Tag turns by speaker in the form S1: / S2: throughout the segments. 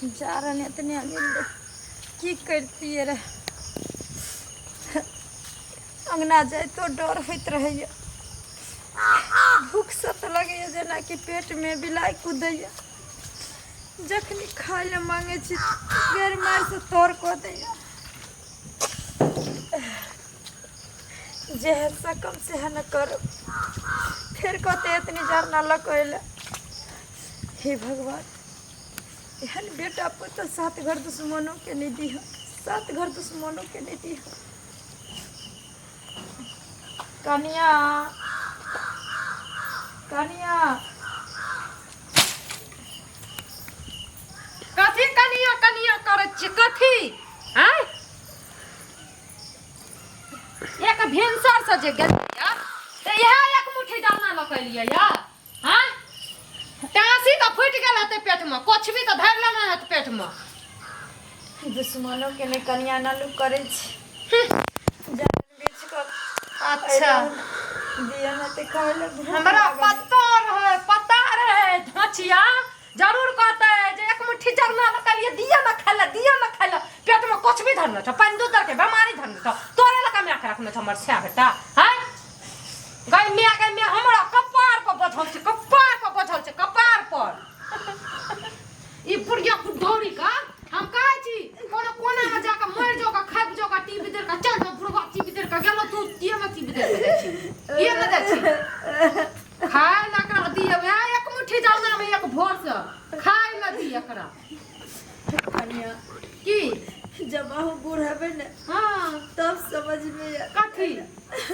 S1: जारन एतने मिललै की करितियै रऽ अङ्गना जाइतो डर होइत रहैए भूखसँ तऽ लगैए जेनाकि पेटमे बिलाइ कुदैए जखनी खाय लए माँगै छी गैर मारिसँ तर कऽ दैए जे है सकम से है न करब फेर कहते एतनी जरना लऽ कऽ अयलै हे भगवान एहन बेटा पुतोह सात घर दुश्मनोके नहि दिह सात घर दुश्मनोके नहि दिह कनिया कनिया
S2: कथी कनिया कनिया करै छियै कथी आँय एक भिनसर से जे गेलियै तऽ इएह एक मुट्ठी दाना लऽ कऽ एलियै यऽ आँय टाँसी तऽ फुटि गेल हेतै पेटमे कोछबी तऽ धरि लेने हेतै पेटमे
S1: दुश्मनोके नहि कनिया ना लोक करै छै जान बेच कऽ
S2: अच्छा
S1: दिया ना ते खाय लए भूख
S2: हमरा
S1: लागल।
S2: पता रहे पता रहे धचिया जरूर कहते जे एक मुट्ठी जरना लऽ के लिए दिया ना खाय लए दिया ना खाय लए पेट में कुछ भी धरने छौ पानि दूध के बीमारी धरने छौ तोरे लऽ कमाए के रखने छौ हमर सएह बेटा हैं गै माय गै माय हमरा कपार पर बझल छै कपार पर बझल छै कपार पर ई बुढ़िया बुढ़ौरी का हम कहै छी कोनो कोना में जाके मरि जाओ का खाबि जाओ का टीवी देर का चल जाओ बुढ़वा टीवी देर का गेलो तू किए में टीवी देर के जाइ छी किए में जाइ छी खाय ला एकरा दिए वएह एक मुट्ठी जलना में एक भोर से खाय ला दिए एकरा
S1: कनिया
S2: की
S1: जब अहूँ बूढ़ हेबै ने
S2: हाँ
S1: तब समझ में आयत।
S2: कथी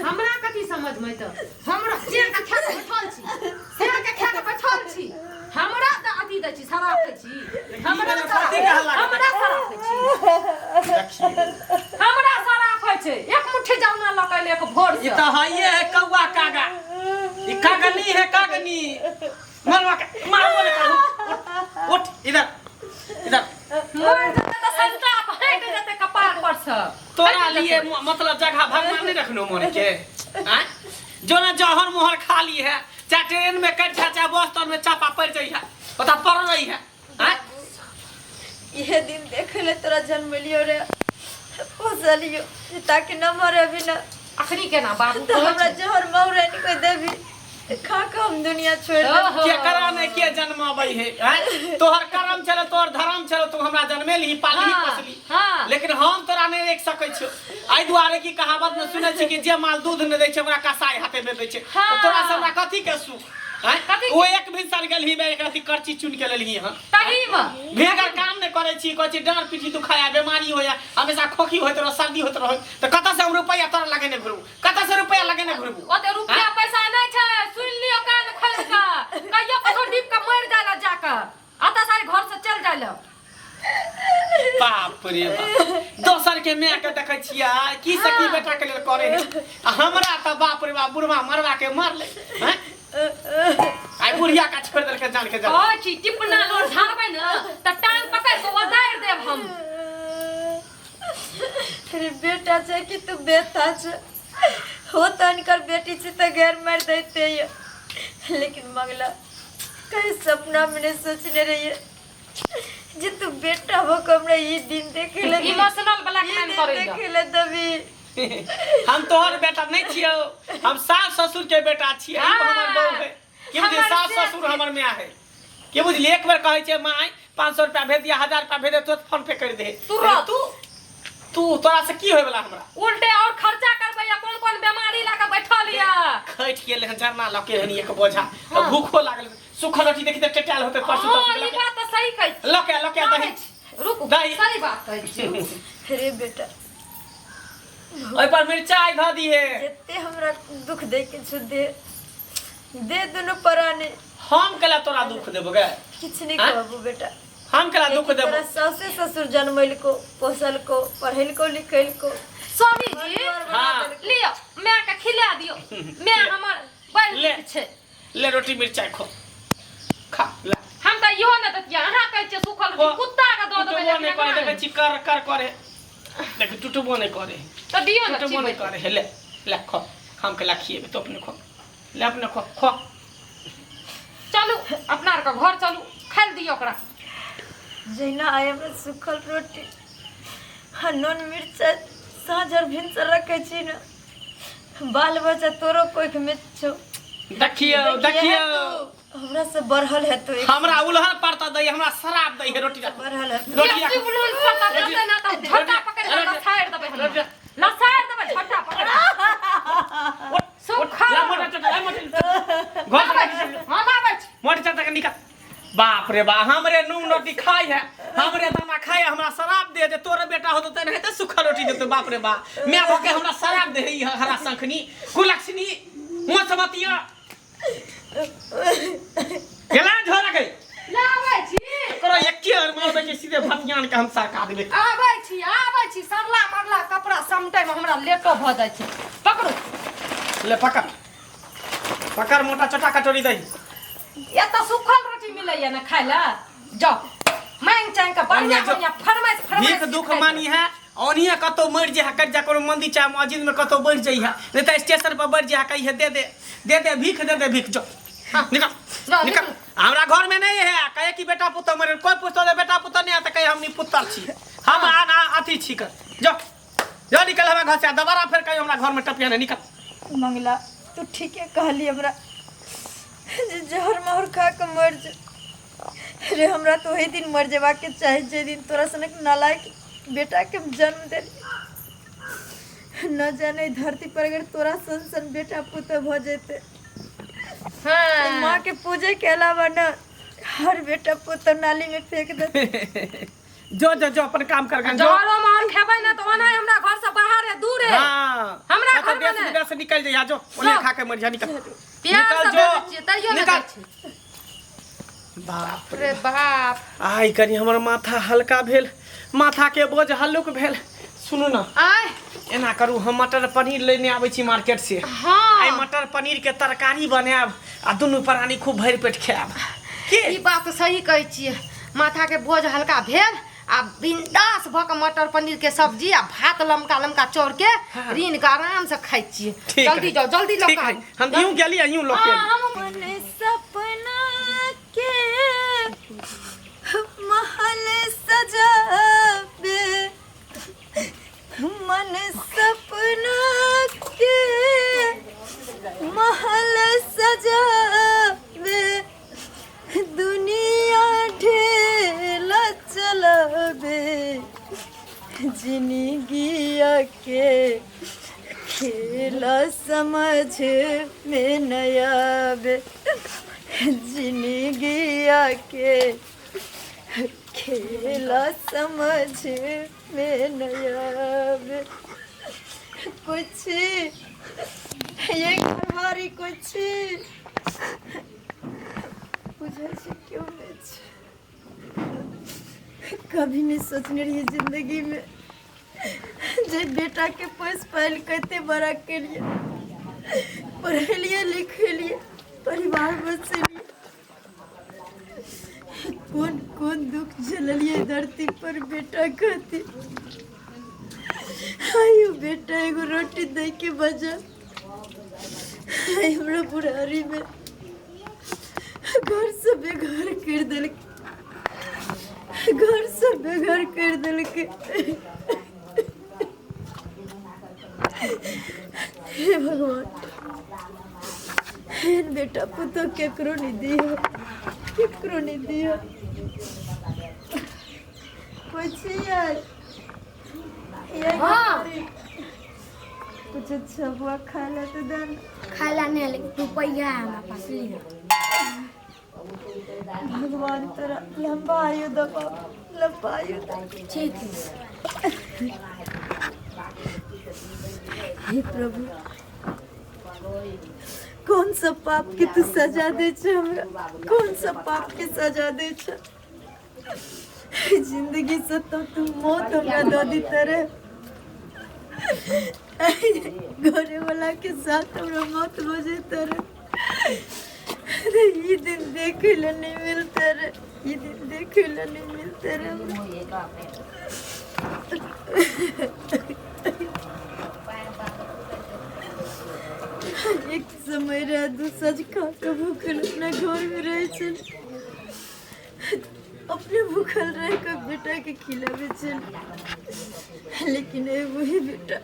S2: हमरा कथी समझ में तऽ हमरा शेर के खा के बैठल छी शेर के खा के बैठल छी हमरा तऽ अथी दै छी शराब दै छी हमरा
S3: कथी के हल्ला
S2: हमरा शराब दै छी हमरा शराब होइ छै एक मुट्ठी जौना लऽ के एक भोर
S3: ई
S2: से
S3: तऽ हइये है कौआ कागा ई कागनी है कागनी मरवा के मारबो ने करू उठ उठ इधर इधर
S2: मर जेतै तऽ संताप हटि जेतै कपार पर से
S3: तोरा लिए मतलब जगह भगवान नहीं रखनो मन के आँय जो ना जहर मोहर खा ली है चाहे ट्रेन में कट जा चाहे बस तर में चापा पड़ जाइ है पता पड़ रही है आँय
S1: इहे दिन देखे ले तोरा जन्मलियो रे पोसलियो जे ताकि न मरे भी न
S2: अखनी केना बाबू
S1: तऽ हमरा जहर मौर आनि कऽ देबी खा कऽ हम दुनिया छोड़ि देब
S3: के करा ने के जन्माबै है आँय तोहर करम छलो तोहर धर्म छलो तू हमरा जन्मेलही पालही
S2: हाँ,
S3: पोसली
S2: हाँ।
S3: लेकिन हम तोरा नहि राखि सकै छियौ एहि दुआरे की कहावत मे सुनै छी कि जे माल दूध नहि दै छै ओकरा कसाई हाथे में दै छै
S2: हाँ।
S3: तऽ तोरा से हमरा कथी के सुख आँय?
S2: कथी के?
S3: ओ एक भिनसर गेलही बे एक रति करची चुन के लेलही हँ
S2: तहीमे
S3: भेगर काम नहि करै छी कहै छी डाँड़ पीठी दुखाया बीमारी होया हमेशा खोखी होइत रह सर्दी होइत रह तऽ कतऽ से हम रुपैआ तोरा लगेने घुरबू कतऽ से रुपैआ लगेने घुरबू
S2: ओते रुपया पैसा नहि छै सुनि लियो कान खोलि कऽ कहियो कतौ डीप कऽ मरि जाय लए जा कऽ अतऽ सारे घर से चलि जाय लए
S3: बाप रे बाप दोसर के माय के देखै छियै की से की बेटा के लेल करे है आ हमरा तऽ बाप रे बाप बुढ़वा मरवा के मरले हैं आइ बुढ़िया का छोड़ देलकै जान के जान
S2: कहै छी टिपना लोर झाड़बै ने तऽ टांग पकड़ि कऽ ओदारि देब हम
S1: अरे बेटा छै कि तू बेटा छै हो तो इनकर बेटी छै तो गैर मार देते ये लेकिन मंगला कहीं सपना में नहीं सोचने रहिए जे तू बेटा हो के हमरा ई दिन देखे ले
S2: इमोशनल ब्लैकमेल
S1: ई दिन
S2: करै
S1: देखे ले तभी
S3: हम तोहर बेटा नहीं छियौ हम सास ससुर के बेटा छियै ई हमर बहू है की बुझलियै
S2: हमर
S3: सास
S2: से-
S3: ससुर हमर माय है की बुझलियै एक बेर कहै छै माय 500 रुपया भेज दिया 1000 रुपया भेज दे तुरंत फोन पे कर दे
S2: तुरंत।
S3: तू तू तोरा से की होय वाला हमरा
S2: उल्टे और खर्चा करबै या कोन कोन बीमारी लऽ कऽ बैठल या
S3: खैठ गेल हन झरना लऽ के हन एक बोझा तऽ भूखो लागल सुखल रोटी देखी तऽ टेटायल होतै परसू
S2: हाँ,
S3: तरसू
S2: ई बात तऽ सही कहै छी।
S3: लऽ के लऽ के दही
S2: रुकू
S3: दही।
S2: सही बात कहै छी रुकू।
S1: अरे बेटा
S3: ओहि पर मिरचाइ धऽ दिहे
S1: जते हमरा दुख दे के छौ दे दे दुनू परानी
S3: हम केला तोरा दुख देबो गे
S1: किछु नहीं
S3: आँय?
S1: कहबू बेटा
S3: हम केला दुख
S1: लेकिन
S3: देबो
S1: तोरा सासे ससुर जन्मैलको पोसलको पढ़ेलको लिखेलको
S2: स्वामी जी
S3: हाँ।
S2: लिअ माय के खिला दियौ माय हमर बड़
S3: ले।
S2: नीक छै
S3: ले रोटी मिरचाइ खो खा ले
S2: हम तऽ इहो नहि दैतियै अहाँ कहै छियै सुखल रोटी कुत्ता के दऽ देबै
S3: टुटबो
S2: लेकिन
S3: नहि करे
S2: एकरा
S3: देखै छी कर कर करे देख टुटबो नहि करे
S2: तऽ दियौ ने
S3: टुटबो नहि
S2: चिबैके।
S3: करे हे ले ले खो हम के ला खिएबे तो अपने खो ले अपने खो खो
S2: चलू अपना आरके घर चलू खाइ लए दियौ ओकरा
S1: जहिना आइ हमरा सूखल रोटी आ नून मिरचाइ साँझ आओर भिनसर रखै छी ने, बाल बच्चा तोरो कोखिमे छौ।
S3: देखियौ देखियौ,
S1: हमरा से बढ़ल हेतौ,
S3: हमरा उलहन पड़ता दै, हमरा शराब दै है, रोटी
S1: बढ़ल हेतौ।
S3: रोटी
S2: बेसी उलहन पड़ता देतै ने तऽ झट्टा पकड़ि कऽ लसारि देबै, हम लसारि देबै झट्टा पकड़ि कऽ। सुखल हम आबै छी।
S3: मोटर चाचा के निकाल। बाप रे बा, हमरे नून रोटी खाई है, हमरे दाना खाई है, हमरा शराब दे जे तोरे बेटा होतो त नहीं त सूखा रोटी देतो। बाप रे बा, मैं भके हमरा शराब दे है हरा शंखनी कुलक्षणी मसमतिया गेला झोरा के
S2: लाबै छी।
S3: करो एके और मारबे के सीधे भतियान के हम सरका देबे।
S2: आबै छी आबै छी, सरला मरला कपड़ा समटै में हमरा लेटो भऽ जाइ छै। पकड़ू
S3: ले पकड़ पकड़, मोटा छोटा कटोरी दही।
S2: एतऽ सुखल रोटी मिलैया ने खाय लए, जाओ मांगि चांगि कऽ बढ़िया बढ़िया फरमाइश फरमाइश
S3: भीख दुख मानी है, ओनिए कतौ मरि जे है, कट जा कोनो मंदिर चाहे मस्जिद में कतौ बैठ जाइ है, नहीं तो स्टेशन पर बैठ जा, कही है दे दे दे दे भीख दे दे भीख, जो निकल निकल। हमरा घर में नहीं है, कहे कि बेटा पुतौ मरे, कोई पूछतो जे बेटा पुतौ नहीं है, तो कहे हम नहीं पुत्र छी, हम आना अथी छी कर, जो जो निकल हमरा घर से, दोबारा फिर कहीं हमरा घर में टपिया नहीं, निकल।
S1: मंगला तू ठीके कहली हमरा जे जहर माहुर खा के मर जा रे, हमरा तो वही दिन मर जेबाक के चाही जे दिन तोरा सनक नालायक बेटा के हम जन्म देली। न जाने धरती पर अगर तोरा सन सन बेटा पुतोह भऽ जेतै,
S2: हाँ।
S1: माँ के पूजे के अलावा न हर बेटा पुतोह नाली में फेंक देते।
S3: जो जो जो अपन काम कर जो।
S2: जहरो माहुर खेबै ने तऽ ओना हमरा घर से बाहर है, दूर है।
S3: हाँ।
S2: हमरा
S3: तो
S2: घर में
S3: देश
S2: नहीं।
S3: विदेश से निकल जाइए, जो ओने खा के मर जा, निकल
S2: प्यार
S3: निकल
S2: से
S3: जो।
S2: भेजै छियै तैयो नहि
S3: निकल।
S2: जाइ छै।
S3: बाप
S2: रे बाप,
S3: आइ कनी हमर माथा हल्का भेल, माथा के बोझ हल्लुक भेल। सुनू ना,
S2: आय
S3: एना करू, हम मटर पनीर लेने आबै छी मार्केट से।
S2: हाँ।
S3: आइ मटर पनीर के तरकारी बनायब आ दुनू प्राणी खूब भरि पेट खायब। की
S2: ई बात सही कहै छियै, माथा के बोझ हल्का भेल आ बिंदास भऽ कऽ मटर पनीर के सब्जी आ भात लमका लमका चाउर के रीन के आराम से खाइ छियै।
S3: ठीक
S2: जल्दी
S3: है।
S2: जाओ जल्दी लऽ
S3: ठीक
S2: कऽ
S3: है,
S2: आबू।
S3: हम यूं गेली आ यूं लऽ के
S2: हाँ,
S3: एली।
S2: हम
S1: मन सपना के महल सजाबे, मन सपना के महल सजाबे, दुनिया ढेला चलाबे, जिंदगिया के खेला समझ में न आवे, जिंदगिया के खेला समझ में न आवे। कुछ ये घरवारी कुछ बुझै छै क्यों नहि छै। कभी नहीं सोचने रहिए जिंदगी में जे बेटा के पोस पालि कते बड़ा केलिए, पढ़ेलिए लिखेलिए, परिवार बसेलिए, कोन कोन दुख झेललिए धरती पर बेटा खातिर। आयो बेटा एगो रोटी दे के बजा हमरा बुढ़ारी में घर से बेघर कर देलक, घर से बेघर कर देलक। हे भगवान, एहन बेटा पुतोह केकरो नहीं दियो, केकरो नहीं दियो। पूछिए
S2: हाँ।
S1: कुछ अच्छा बुआ खाए ला तो दन।
S4: खाए ला नहीं, लेकिन रुपया है हमारे पास, लियो।
S1: भगवान तोरा लंबा आयु दो बाप, लंबा आयु दो।
S4: ठीक है।
S1: हे प्रभु, कौन सा पाप के तू सजा दे छे हमरा, कौन सा पाप के सजा दे छे? जिंदगी से तो तू मौत हमरा दऽ दी तरे, घरे वाला के साथ हमरा मौत हो जेते रे। अरे ई दिन देखे ला नहीं मिलते रे, ई दिन देखे ला नहीं मिलते रे हमरा। एक समय रहे दू सज खा के भूखल अपना घर में रहे छल। अपने भूखल रह के बेटा के खिलावे छल, लेकिन वही बेटा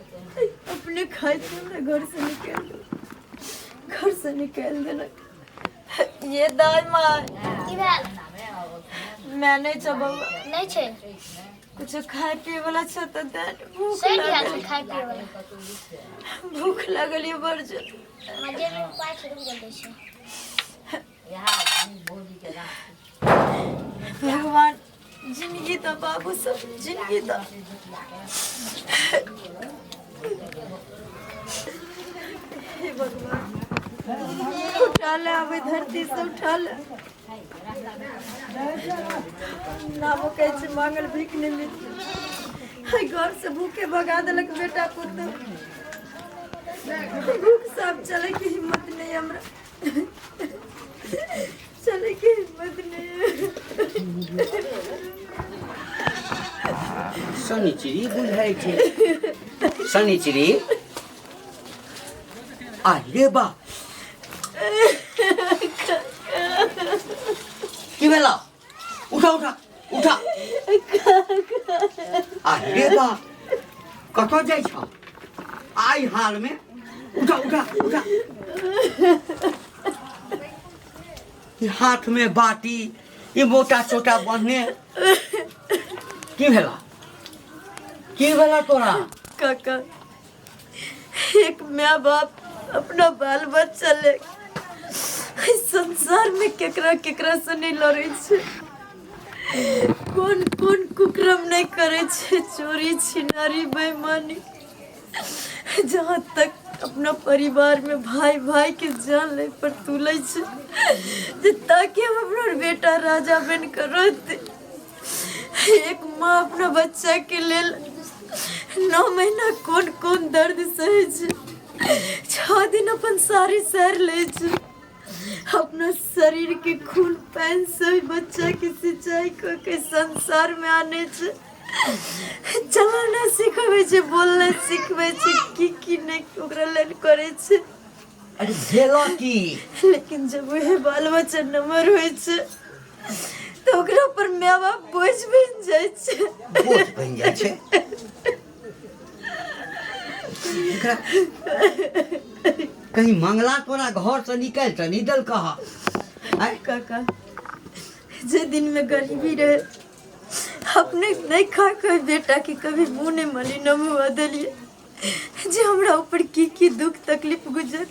S1: अपने खाए से हमरा घर से निकाल घर से निकाल देलक। ये दाई माँ
S4: की भेल?
S1: मैं नहीं छ बउआ।
S4: नहीं छै।
S1: कुछ खाए पिए वाला छ त दे। भूख
S4: सही गेल
S1: लागल,
S4: छै खाय पिए वाला।
S1: भूख लागल ये बड़ जोर।
S4: हमरा जेब में पाइ छै, रुक जल्दी छै।
S1: भगवान जिंदगी तो बाबू सब जिंदगी तो हे भगवान उठा ले, आबे धरती से उठा ले। नामो कहै छै मांगल भीख नहीं मिलती। घर से भूखे भगा देलक बेटा पुतोह। भूख से आब चले के हिम्मत नहीं हमरा, चले के हिम्मत नहीं।
S5: शनिचरी बुझाइ छै। शनिचरी आ रे बा, की भेला? उठा उठा उठा। आ रे बा, कतऽ जाइ छ आई हाल में? उठा उठा उठा। ई हाथ में बाटी, ई मोटा छोटा बन्हने, की भेला? की भेला तोरा?
S1: काका, एक माँ बाप अपना बाल बच्चा ले संसार में केकरा केकरा से नहीं लड़े छै, कोन कोन कुकर्म नहीं करे छै, चोरी छिनारी बेईमानी, जहाँ तक अपना परिवार में भाई भाई के जान ले पर तुले छै, जे ताकि हम अपना बेटा राजा बन कर रहते। एक माँ अपना बच्चा के लेल 9 महीना कोन कोन दर्द सहे छै, 6 दिन अपन सारी सर ले छै, अपना शरीर के खून पानि से बच्चा के सिंचाई कऽ के संसार में आने छै, चलना सिखबै छै, बोलना सिखबै छै, की की नहि ओकरा लेल करै छै।
S5: अरे भेलो की?
S1: लेकिन जब वह बाल बच्चा नमर होइ छै तऽ ओकरा पर माय बाप बोझ बनि जाइ छै।
S5: बोझ बनि जाइ छै। एकरा कहीं मंगला तोरा घर से निकालि तऽ नहि देलकह? आँय?
S1: काका, जे दिन में गरीबी रहे अपने नहीं खा के बेटा के कभी मुँह नहीं मली न मुँह देलिए, जे हमरा ऊपर की की दुख तकलीफ गुजर।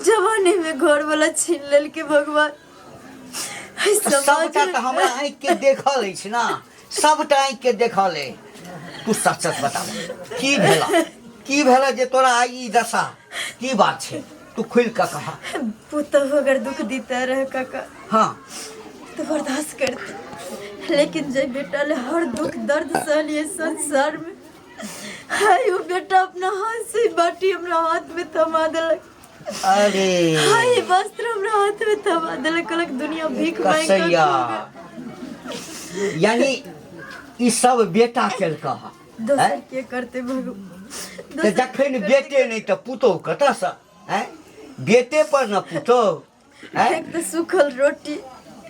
S1: जवानी में घर वाला छीन लेल के भगवान।
S5: सबटा तऽ हमरा आँखि के देखल अछि ना, सबटा आँखि के देखल अछि। तू सच सच बता, की भेला? की भेला जे तोरा आइ ई दशा? की बात छै? तू खुलि कऽ कह।
S1: पुतहु अगर दुख दीता रहे काका,
S5: हाँ,
S1: तो बर्दाश्त करती, लेकिन जे बेटा ले हर दुख दर्द सहलिए संसार में, हाय वो बेटा अपना हाथ से बाटी हमरा हाथ में थमा देलक।
S5: अरे
S1: हाय वस्त्र हमरा हाथ में थमा देलक, कहलक दुनिया भीख मांगि कऽ
S5: कसैया।
S1: खुएबै।
S5: यानी ई सब बेटा केलकह?
S1: दोसर के करते भगवान?
S5: तऽ जखन बेटे नहि तऽ पुतोहु कतऽसँ? आँय, बेटे पर ने पुतोहु? आँय?
S1: एक तऽ सूखल रोटी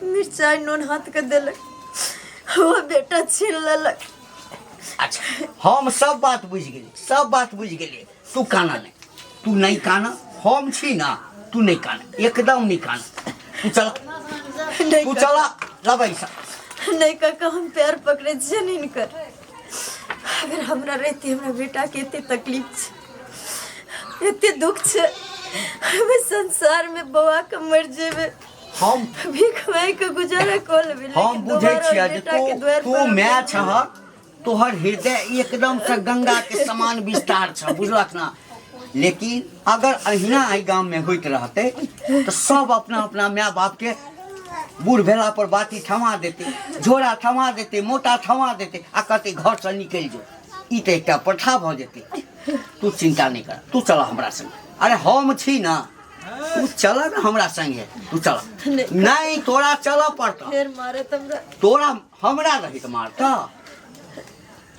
S1: मिरचाई नून हाथ के देलक, वो बेटा छीन लेलक।
S5: अच्छा, हम सब बात बुझि गेलियै, सब बात बुझि गेलियै। तू काना नहि, तू नहि काना, हम छी ना, तू नहि काना, एकदम नहि काना। तू चला,
S1: नहीं
S5: तू
S1: काका।
S5: चला लबै सा।
S1: नहीं काका, हम पैर पकड़े छियनि हिनकर। अगर हमरा रहती हमरा बेटा के एते तकलीफ छै, एते दुख छै, हमे संसार में बौआ के मर जेबै,
S5: हम
S1: भीख मांगि के गुजारा कऽ लेबै,
S5: हम
S1: लेकिन
S5: बुझै
S1: दोबारा
S5: छियै जे
S1: बेटा के
S5: तू
S1: द्वार
S5: तू
S1: पर हम
S5: माय
S1: नहि
S5: छहक, तोहर हृदय एकदम से गंगा के समान विस्तार छ, बुझलक ना? लेकिन अगर अहिना एहि गाम में होइत रहते तऽ सब अपना अपना माय बाप के बूढ़ भेला पर बाती थमा देते, झोरा थमा देते, मोटा थमा देते आ कहते घर से निकलि जो। ई तऽ एकटा प्रथा भऽ जेतै। तू चिंता नहि कर, तू चल हमरा संगे। अरे हम छी ना, तू चल ना हमरा संगे, तू चल। नहीं तोरा चलऽ पड़तौ।
S1: फेर मारत हमरा।
S5: तोरा हमरा रहैत मारतऽ?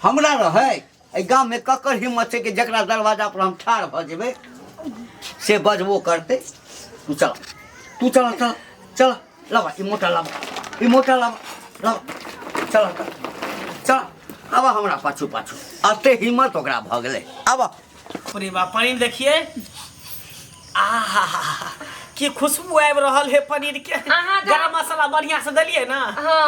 S5: हमरा रहै एहि गाममे ककर हिम्मत छै कि जकरा दरवाजा पर हम ठाढ़ भऽ जेबै से बजबो करतै? तू चल, तू चल, चल चल, लबा ई मोटा लबा। ई मोटा लाब लाब चल चल आब हमरा पाछू पाछू अते हिम्मत ओकरा भऽ गेलै आब
S3: अरे बा पनीर देखिए आहा की खुशबू आबि रहल है पनीर के
S2: अहाँ जरा-
S3: गरम मसाला बढ़िया से देलिए ना
S2: हँ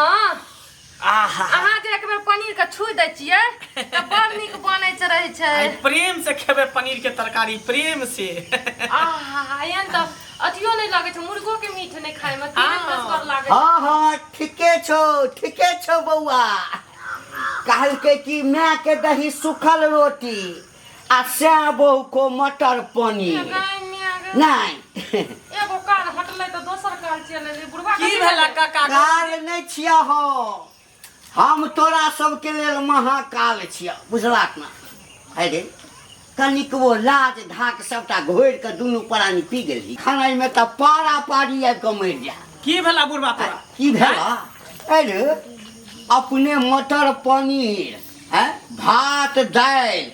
S3: आहा
S2: अहाँ जे एक बेर पनीर के छू दै छियै तऽ बड़ नीक बनै छै रहै छै
S3: आइ प्रेम से खेबै पनीर के तरकारी प्रेम से
S2: आहा एहन तऽ अथियो नहि लगै छै मुर्गो के मीट नहि खाय मे तेहन कसगर लागै छै
S5: हँ हँ ठीके छौ ठीके छौ बौआ कहलकै कि माय के दही सूखल रोटी आ सैह बहू को मटर पनीर
S2: गाय मिया गे।
S5: नहि
S2: एगो कान हटलै तऽ दोसर कान चलि एलै बुढ़वा
S3: की भेला काका
S5: काल नहि छिया हो हम तोरा सबके लेल महाकाल छिया बुझलाक ना अरे कनिकबो लाज धाक सबटा घोरि कऽ दुनू प्राणी पी गेलही खानामे तऽ पारा पारी आबि कऽ मरि जा
S3: की भेला बुढ़वा तोरा
S5: की भेला अरे अपने मटर पनीर हैं भात दालि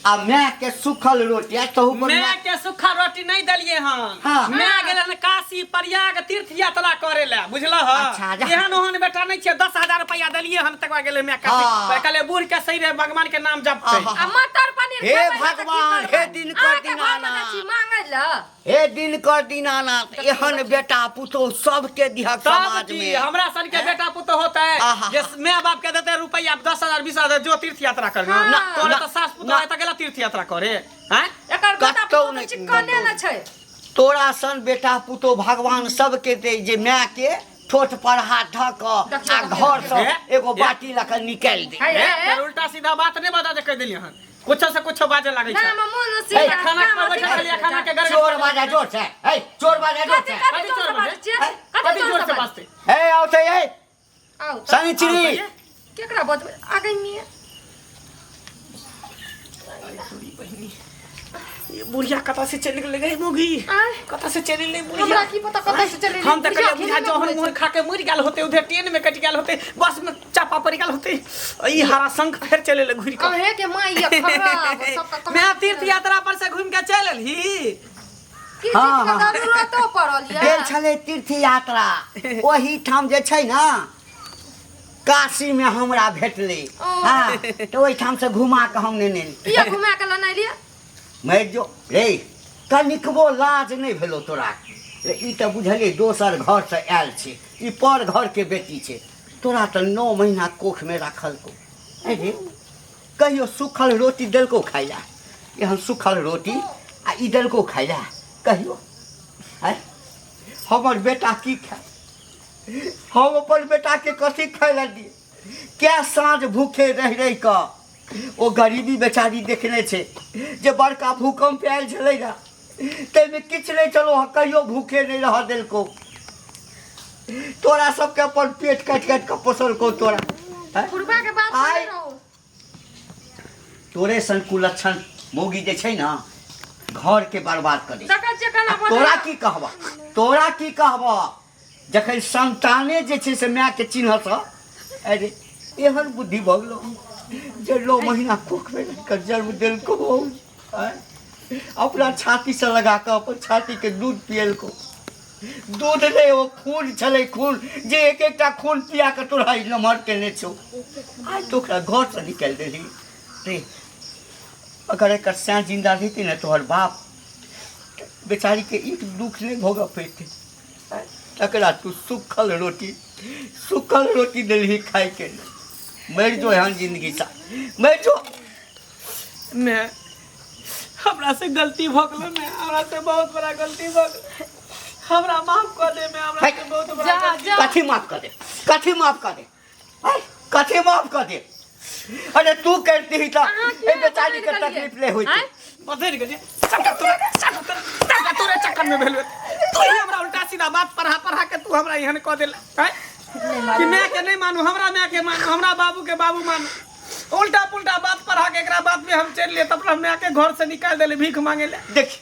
S5: आ माय के सूखल रोटी आ तहु पर
S3: माय के सूखा रोटी नहीं देलिए हन
S5: हाँ।
S3: माय गेल हन काशी प्रयाग तीर्थ यात्रा करे ले बुझल ह
S5: अच्छा, जा।
S3: एहन ओहन बेटा नहीं छै 10,000 रुपया देलिए हन तक गेले माय काशी
S5: हाँ।
S3: कहले बूढ़ के सही रे भगवान के नाम जपते
S5: आहा।
S2: आ मटर पनीर
S5: हे
S2: खेबै ने तऽ की
S5: भगवान,
S2: करबै?
S5: हे दिनकर
S2: अहाँके घरमे
S5: दीनानाथ।
S2: जाइ छी मांगै लए
S5: हे दिनकर दीनानाथ एहन बेटा पुतोह सबके दिहक
S3: तब
S5: समाज
S3: की
S5: में
S3: हमरा सन के बेटा पुतोह होते
S5: आहा।
S3: जे माय बाप के देते रुपया 10,000 20,000 जो तीर्थ यात्रा करना
S2: हाँ।
S3: ना तोरे
S5: ना,
S3: तो सास पुतोह
S5: ना।
S3: है त गेला तीर्थ यात्रा करे हैं
S2: एकर बेटा
S5: कतौ
S2: पुतोह तऽ
S5: नहि,
S2: चिकने ने छै
S5: तोरा सन बेटा पुतोह भगवान सबके दे जे माय के ठोठ पर हाथ धऽ कऽ
S2: देखियौ,
S5: आ
S2: देखियौ,
S5: घर से
S3: हे,
S5: एगो
S3: हे।
S5: बाटी लऽ कऽ निकालि दे
S2: हे,
S3: हे,
S2: हे,
S3: तोर उल्टा सीधा बात नहीं बता दे कह देलिए हन कुछो से कुछो बाजे लागै
S2: ना
S3: छै
S2: हम मोन से
S5: हे,
S3: खाना के बैठल छलियै खाना के गरगड़
S5: चोर बाजा जोर से हे चोर बाजा जोर
S2: कथी
S5: से
S2: कथी
S3: कथी
S2: जोर से
S3: चोर
S2: बाजै छियै
S5: हे,
S2: कथी
S3: कथी
S2: जोर
S3: जोर
S2: से
S3: से
S2: बाजै
S3: बाजतै
S5: हे आओ से हे
S2: आउ तऽ
S5: शनिचरी
S2: केकरा बजबै आ गई मिया
S3: ये बुढ़िया कतऽ से चलि गेलै गे मुगी
S2: आँय?
S3: कतऽ से चलि गेलै बुढ़िया
S2: हमरा की पता कतऽ से चलि
S3: हम तऽ कहलियै बुढ़िया जहन मोहन खा के मरि गेल होते उधर ट्रेन में कटि गेल होते बस में चापा पड़ि गेल होते ई हरा शंख फेर चलि एलै घुरि कऽ
S2: अहे के माँ ये खराब सब
S3: मैं तीर्थ यात्रा पर से घुमि के चलि एलही
S2: की
S5: हाँ,
S2: चीज के
S5: हाँ।
S2: जरूरतो पड़ल ये
S5: गेल छलै तीर्थ यात्रा ओही ठाम जे छै ने काशी में हमरा भेटलै
S2: ओ।
S5: हाँ तऽ ओहिठाम से घुमा कऽ हम नेने एलियै।
S2: किया घुमा के लेने एलियै
S5: मरि जो रे कनिकबो लाज नहि भेलो तोरा रे ई तऽ बुझलियै दोसर घरसँ आयल छै ई पर घरके बेटी छै तोरा तऽ 9 महीना कोखमे राखलको रे कहियो सूखल रोटी देलको खाइ लए एहन सूखल रोटी आ ई देलको खाइ लए कहियो आँय हमर बेटा की खाय हम अपन बेटाके कथी खाय लए दियै कै साँझ भूखे रहि रहि कऽ ओ गरीबी बेचारी देखने छै जे बड़का भूकम्प आयल छलै ने ताहिमे किछु नहि छलो हँ कहियो भूखे नहि रहऽ देलको तोरा सबके अपन पेट काटि काटि कऽ पोसलको तोरा आँय?
S2: बुढ़बा के बात
S5: आइ
S2: सुनै रहू
S5: तोरे सन कुलक्षण मौगी जे छै ने घरके बर्बाद कऽ दै छै।
S2: देखै छियै केना बजै
S5: तोरा की कहबह तोरा की कहबह जखन संताने जे छै से मायके चिन्हत अरे एहन बुद्धि भऽ गेलौ जे 9 महीना कोखमे रहि कऽ जन्म देलको आँय? अपना छातीसँ लगा कऽ अपन छातीके दूध पियलको दूध नहि ओ खून छलै खून जे एक एकटा खून पिया कऽ तोरा ई नमहर केने छौ आइ तो ओकरा घरसँ निकालि देलही रे अगर एकर सैं जिन्दा रहितै ने तोहर बाप बेचारीके एक दुख नहि भोगऽ पड़ितै तकरा तू सूखल रोटी सूखल रोटी देलही खाइके मरि जो एहन जिन्दगी सा मरि जो
S3: मैं हमरा से गलती भऽ गेलै मैं हमरा से बहुत बड़ा गलती भऽ गेलै हमरा माफ कऽ दे मैं हमरा से बहुत बड़ा
S2: जा
S3: गलती
S2: जा
S5: कथी माफ कर दे कथी माफ कर दे आय, कथी माफ कर दे अरे तू करती ही तऽ
S2: अहाँ किया
S5: एहि बेचारी के
S2: बदलि गेलियै?
S5: तकलीफ नहि होइत
S2: आँय?
S3: बदलि गेलियै सबटा तोरे सबटा तोरे सबटा तोरे चक्कर में भेल तू ही हमरा उल्टा सीधा बात पढ़ा पढ़ा के तू हमरा एहन कऽ देला आँय? कि माय के नहीं मानू हमरा माय के मानू हमरा बाबू के बाबू मानू उल्टा पुल्टा बात पढ़ा के एकरा बात में हम चलि लिए तब अपना माय के घर से निकाल देले भीख मांगे ले
S5: देखी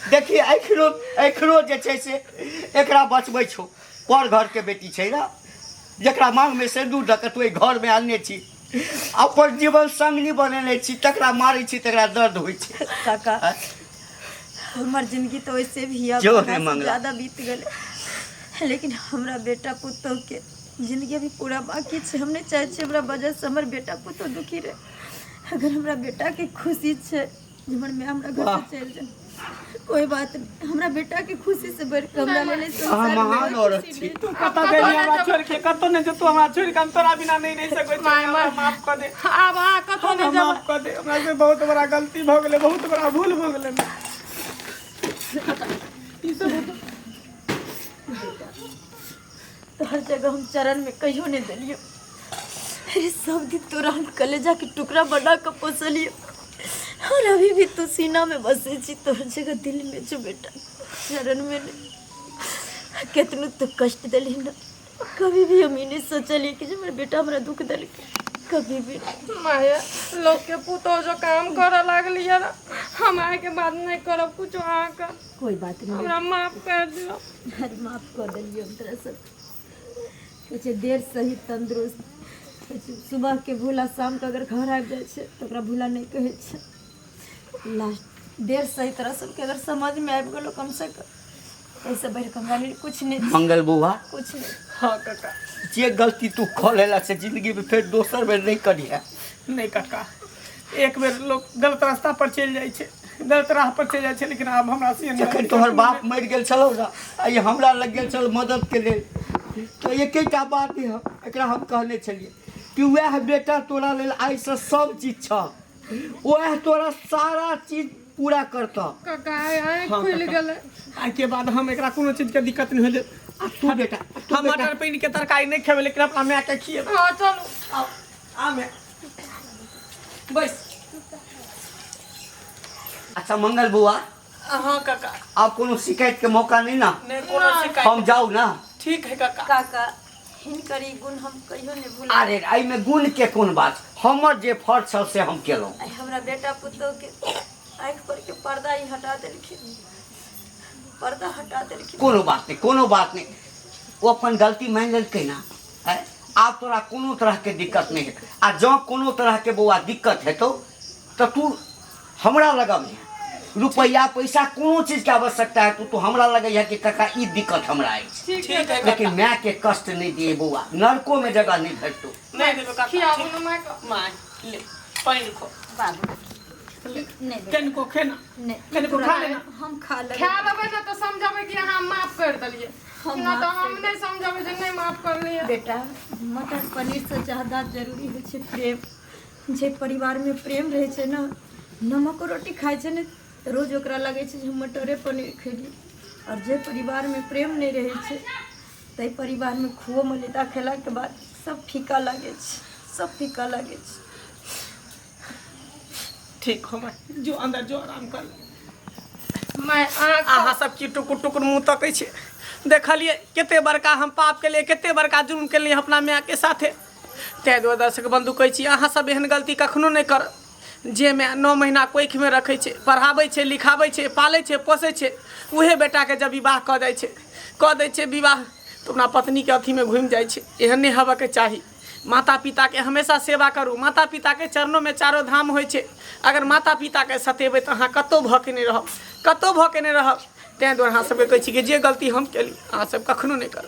S5: देखी एखनो एखनो जे छै से एकरा बचबै छौ पर घरके बेटी छै ने जकरा मांगमे सिन्दूर दऽ कऽ तू एहि घरमे आनने छी अपन जीवन संगनी बनेने छी तकरा मारै छी तकरा दर्द होइ छै
S1: काका हमर जिंदगी तो वैसे भी अब
S5: जो
S1: अपना
S5: है
S1: से
S5: मंगला।
S1: ज्यादा बीत गए लेकिन हमरा बेटा पुतोह के जिंदगी अभी पूरा बाकी छै। हम नहि चाहै छियै हमरा वजहसँ हमर बेटा पुतोह दुखी रहै। अगर हमरा बेटाके खुशी छै जे हमर माय हमरा घरसँ चलि जाय, कोई बात नहीं, हमरा बेटा के खुशी से बढ़ के हमरा लेल
S5: अहाँ
S1: संसार में
S5: महान
S1: कोई
S5: औरत
S1: खुशी
S5: छी।
S1: नहीं।
S3: तू कतऽ गेली हमरा छोड़ि के? कतौ नहि जेतौ हमरा छोड़ि के, हम तोरा बिना नहि रहि सकै छी।
S2: माय,
S3: हमरा माफ कऽ दे।
S2: आब अहाँ कतौ
S3: हमरा
S2: नहि जेबै।
S3: माफ कऽ दे, हमरा से बहुत बड़ा गलती भऽ गेलै, बहुत बड़ा भूल भऽ गेलै। ई सब
S1: तो हर जगह हम चरण में कहियो नहीं देलियो। अरे सब दिन तोरा हम कलेजा के टुकड़ा बना के पोसलियो और अभी भी तू सीना में बसे छी, तोहर जगह दिल में छो बेटा, चरण में नहीं। केतनो तू कष्ट दिली ना, कभी भी हम ई नहीं सोचलिए कि जे हमर बेटा हमरा दुख देलकै, कभी भी नहीं।
S2: माया लोग के पुतोह जो काम करऽ लागलियै ना, हम आइके बाद नहीं करब कुछो अहाँके।
S1: कोई बात नहीं,
S2: हमरा माफ कर दियौ।
S1: अरे माफ कर देलियो हम तोरा सब। कहै छै देर सही तंदुरुस्त। कहै छै सुबह के भूला शाम के अगर घर आबि जाइ छै तऽ ओकरा भूला नहि कहै छै। लास्ट देर सही तोरा सबके अगर समझ में आबि गेलो कम से कम, एहिसँ बढ़ि कऽ हमरा लेल कुछ नहि छै।
S5: मंगल बौआ,
S1: कुछ नहि।
S3: हाँ काका,
S5: जे गलती तू कऽ लेला से जिंदगी में फेर दोसर बेर नहीं करिहे।
S3: नहि काका, एक बेर लोग गलत रास्ता पर चलि जाइ छै, गलत राह पर चलि जाइ छै, लेकिन आब हमरा से नहि।
S5: जखन तोहर बाप मरि गेल छलौ ने आ ई हमरा लग गेल छल मदद के लेल, तऽ एकेटा बात है एकरा हम कहने छलियै कि वएह बेटा तोरा लेल आइसँ सब चीज छह, वएह तोरा सारा चीज पूरा करतह।
S2: काका आइ आँखि
S3: हाँ,
S2: खुलि
S3: काका।
S2: गेलै।
S3: आइके बाद हम एकरा कोनो चीजके दिक्कत नहि होइ देब।
S5: आ तू बेटा, तू
S3: हम
S5: बेटा
S3: मटर पनीर के तरकारी नहि खेबै, लेकिन अपना मायके खिएबै।
S2: हँ चलू।
S3: आउ, आ माय बैस।
S5: अच्छा मंगल बौआ।
S3: हाँ काका।
S5: आब कोनो शिकायत के मौका नहीं ना?
S3: नहि कोनो शिकायत।
S5: हम जाऊ ना?
S3: ठीक है काका।
S1: काका हिनकर ई गुण हम कहियो नहि भूलब।
S5: अरे एहिमे गुण के कोन बात, हमर जे फर्ज छल से हम केलहुँ।
S1: आइ हमरा बेटा पुतोह के आँखि पर के पर्दा ई हटा देलखिन, पर्दा हटा देलखिन।
S5: कोनो बात नहीं, कोनो बात नहीं, ओ अपन गलती मानि लेलकै ना। आँय, आब तोरा कोनो तरह के दिक्कत नहीं हेतौ, आ जँ कोनो तरह के बौआ दिक्कत हेतौ तऽ तू हमरा लगबिहे, रुपैआ पैसा कोनो चीज के आवश्यकता है तू हमरा लगैया कि काका ई दिक्कत हमरा अछि।
S3: ठीक है काका।
S5: लेकिन माय के कष्ट नहीं दिए बौआ, नरको में जगह नहीं भेटतौ।
S3: नहि देबै काका।
S2: खियाबू ने मायके।
S3: माय ले पानि खो।
S1: बाबू
S3: ले
S1: नहि बेटा।
S3: कनिको खेना।
S1: नहि,
S3: कनिको खा लेना।
S1: हम खा लेबै।
S2: खा लेबै ने तऽ समझबै कि अहाँ माफ करि देलियै,
S1: हम
S2: नहि तऽ
S1: माफ
S2: हम नहि समझबै जे नहि माफ करलियै।
S1: बेटा मटर पनीर से ज्यादा जरूरी होइ छै प्रेम। जे परिवारमे प्रेम रहै छै ने, नमको रोटी खाइ छै ने तऽ रोज ओकरा लगै छै जे हम मटरे पनीर खेली। आओर जे परिवारमे प्रेम नहि रहै छै ताहि परिवारमे खुओ मलिदा खेलाके बाद सब फीका लागै छै, सब फीका लागै छै।
S3: ठीक हो माय, जो अंदर जो, आराम कर।
S2: माय अहाँ
S3: अहाँ सब की टुकुर टुकुर मुँह तकै छियै? देखलियै कते बड़का हम पाप केलियै, कते बड़का जुर्म केलियै अपना मायके साथे। ताहि दुआरे दर्शक बन्धु कहै छी, अहाँ सब एहन गलती कखनो नहि करब। जे माय 9 महीना कोखिमे रखै छै, पढ़ाबै छै, लिखाबै छै, पालै छै, पोसै छै, उहे बेटाके जब विवाह कऽ जाइ छै, कऽ दै छै विवाह, तऽ अपना पत्नीके अथीमे घुमि जाइ छै। एहन नहि हेबऽके चाही। माता पिताके हमेशा सेवा करू। माता पिताके चरणोमे चारो धाम होइ छै। अगर माता पिताके सतेबै तऽ अहाँ कतहु भऽ के नहि रहब, कतहु भऽ के नहि रहब। ताहि दुआरे अहाँ सबके कहै छी कि जे गलती हम केली अहाँ सब कखनो नहि करब।